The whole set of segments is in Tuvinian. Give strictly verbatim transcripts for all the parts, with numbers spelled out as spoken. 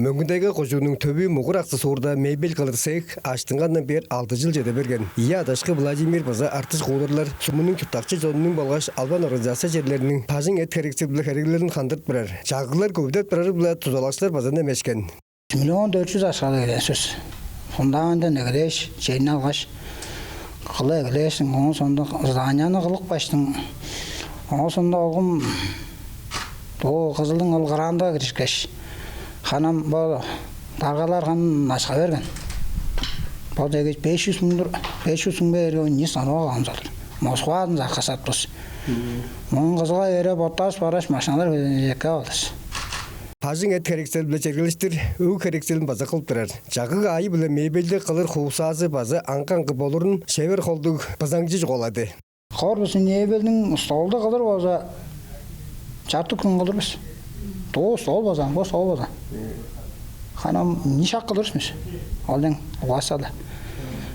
Мөңгүн-Тайга кожууннуң төвү Мугур-Аксы суурда мебель кылыр цех ажыттынгандан бээр алды чыл чеде берген. Ийи адашкы Владимир база Артыш Кууларлар сумунуң чурттакчы чонунуң болгаш албан организация черлериниң бажың эт-херексел-биле херегленирин хандырып турар. Чагыглар көвүдеп турары-биле дузалакчылар база немешкен. Миллион дөрт чүс акшага келген сөс. Фундаментин эгелээш, черни алгаш, кылып эгелээштиң, оон соонда зданияны кылып кааштың, оон соонда олгум бо Кызылдың ол кранга киришкеш, ханам бо даргалар ханам акша берген. Бо дегеш беш чүс муң тур, беш чүс муң берген, не станок алган болур. Москвадан заказ саптыс. Муң Кызылга бере ботташ бараш машиналар экке алдыс. Бажың эт-херексел-биле чергелештир өг херекселин база кылып турар. Чагыг аайы-биле мебельди кылыр хуусаазы база аңгы-аңгы болурун шевер холдуг бызаңчы чугаалады. Корпус мебельниң столду кылыр болза, чартык хүн кылыр бис. Дуу стол база, бо стол база. Ханам не шак кылыр бис. Ол дең угаса-ла.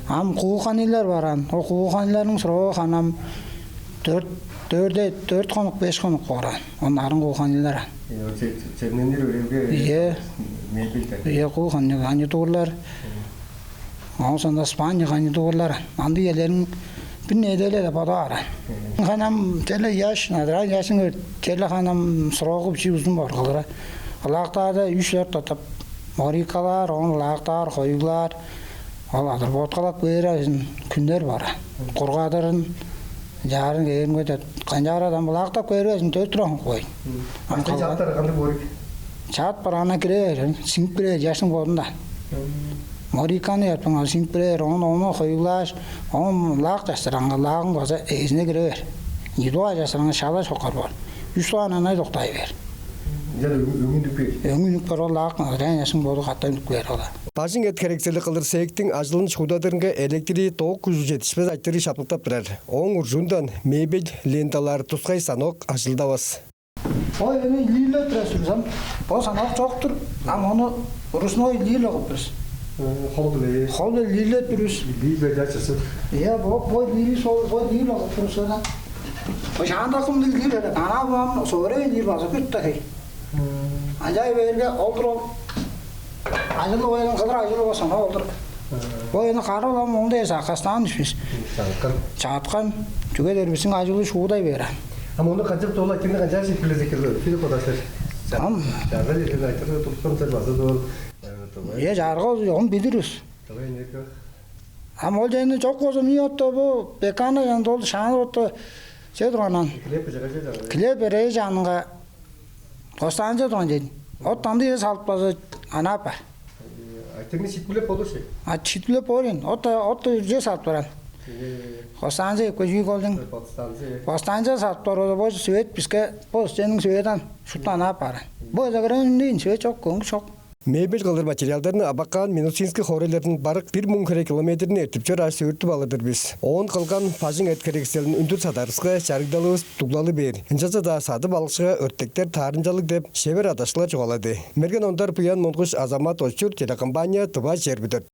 Ам кухонныйлар бар аан. Ол кухонныйларның срогу ханам дөрт, дөрде, дөрт хонук, беш хонук боор аан. Ол нарын кухонныйлар аан. Чемненир өрелге. Ийе. Мебель да. Ийе, кухонный гарнитурлар. Оон соонда спальня гарнитурлар. Андыг черлерин бир неделя деп бодаар. Ханам черле ыяш, надырар ыяшың өрт, черле ханам срогу бичии узун боор кылдыр. Ылаактаарда үш-дөрт тотап, морилкалаар, оон ылаактаар, хоюглаар. Ол адыр боткалап кээр күннер бар. Кургадырын, чаарын кээринге деп, канчаар адам ылаактап кээрбезин, төт турган койн. Ам Баштай калган чаап барганда борик. Чаат бараана кире бээр, сиңип кире бээр, ыяштың бодунда. Морилканы ыяппаң, ол сиңип кире бээр, оон ону хоюглааш, оон ылаак чаштыраңга, ылаагың база ээзине кире бээр. Ийи дугаар чаштыраңга шала шокар боор. Үш дугаар анай доктай бээр. Ынчан өңү үнүп кээр. Өңү үнүп кээр, ол ылаак ыяштың боду каттай үнүп кээр ол. Бажың эт-херексели кылыр цехтиң ажылын шуудадырынга электри, ток күжү четишпес айтырыг шаптыктап турар. Ооң уржуундан мебель, ленталар, тускай станок ажылдавас. Бо эми лийлеп турар силер ам. Бо станок чок-тур. Ам ону ручной лийлеп кылып турар бис. Хол-биле. Хол-биле лийлеп турар бис. Лийлеп дачасы. Ийе, бо, бо лийлеп, сол, бо лийлеп кылып турар бис. Бо шаанда кым лийлеп, ана бам соре лийлеп база күттү хей. Ынчай бээрге олдур ол. Ажылы оян кылыр ажылы болза, олдур. Бо эни кары улам оңда эс акастаан ишпис. Чааткан. Чааткан. Чүге дээрге бистиң ажылы шуудай бээр. А мону канчап дола айтырны канчаар шиитпирлежек кирди? Филипп Одашев. Ам. Чарга жерден айтыры туруптан сер база доор. Е, чарга ол жогун билирбиз. Давай энерго. Ам ол жерни чок болза, мии отто бу бекана жан долду шааны отто че турганан. Клеп жага же жага. Клеп бере жанынга Костанча турган дедим. Оттанды эс алып база ана апар. Айтырны шиитпилеп болур ши. А шиитпилеп болур ен. Отта отта үрже салып туран. Костанча эккежи голдың. Костанча. Костанча салып турар бо свет биске бо сенің светан шуптан ап баран. Бо загранын дейін свет чок, көңү чок. Мебель кылыр материалдарын Абакан, Минусинский хоорайлардан барык бир муң хире километрин эртип чорааш, өөртүп алыр-дыр бис. Оон кылган бажың эт-херекселин үндүр садарыска чарыгдалывыс дуглалы бээр. Ынчалза-даа садып алыкчыга өртектер таарымчалыг деп шевер адашкылар чугаалады. Мерген Ондар, Буян Монгуш, Азамат Очур, телекомпания «Тыва чээрби дөрт».